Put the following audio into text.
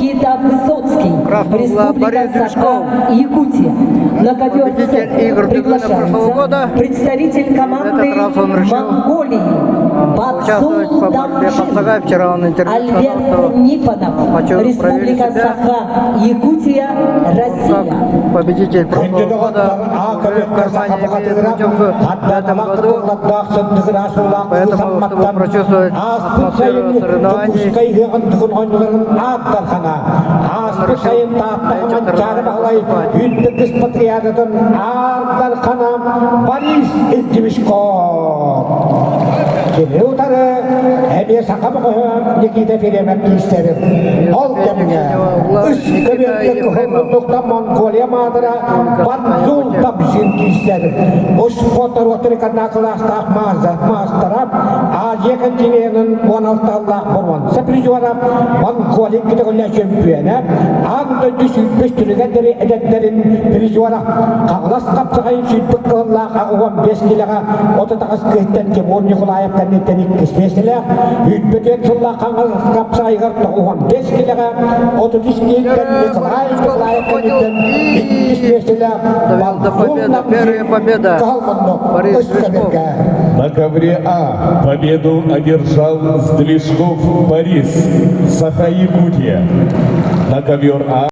Никита Высоцкий, Красного угла Республика Борис Движков. Саха, Якутия. На ковер Победитель С игр Дыгына прошлого приглашается года. представитель В команды этот раз он решил Монголии участвовать Бацул по борьбе Дамжин. Хапсагай. Вчера он интервью сказал, Альберт что Нифонов, хочу проверить Республика себя. Саха, Якутия, Россия. как победитель Күндү прошлого доҕоттор, года А уже в көбүккэ кармане саха имеет бухатыыра, путевку в этом году. Поэтому, чтобы прочувствовать Ааспыт атмосферу сайын соревнований, Дьокуускай ыһыаҕын туһун оонньууларын ааттархана, он ааспыт решил сайын на Тааттаҕа этих Манчаары соревнованиях Баһылай выступать. Үрдүк Спартакиадатын аардархана Борис Издивишков. Кини утары эмиэ саха бөҕөһө Никита Филимов киирсэр. И Ол соперник кэмҥэ синего угла үс Никита көбүөргэ Ефремов, кыһыл Монголия маатыра Республика Банзул Саха-Якутия. Табжин киирсэр. Успуорт норуоттарыгар кылаастаах маастара Азия континенын 16-аллаах боруонса призера Монголия көтөҕүллэ чөмпүйэнэ аан дойду сүүрбэс түрүгэндери эдэрдэрин призера Хаҥалас хапсаҕайын сүүрбүт кыһыллаах 85 килэҕэ 38 кыһыттан Тимур Николаев кэнниттэн иккис миэстэлээх, 24 сыллаах Хаҥалас хапсаҕайыгар 95 килэҕэ 33 киһиттэн Первый Николай Борис Движков Николаев выходил кэнниттэн иккис и миэстэлээх довел до Балзул победы. Первая Намжин победа кыһыл муннук Борис үс Движков. көбүргэ. На ковре А победу одержал Сдвижков Борис, Саха-Якутия. На ковер А.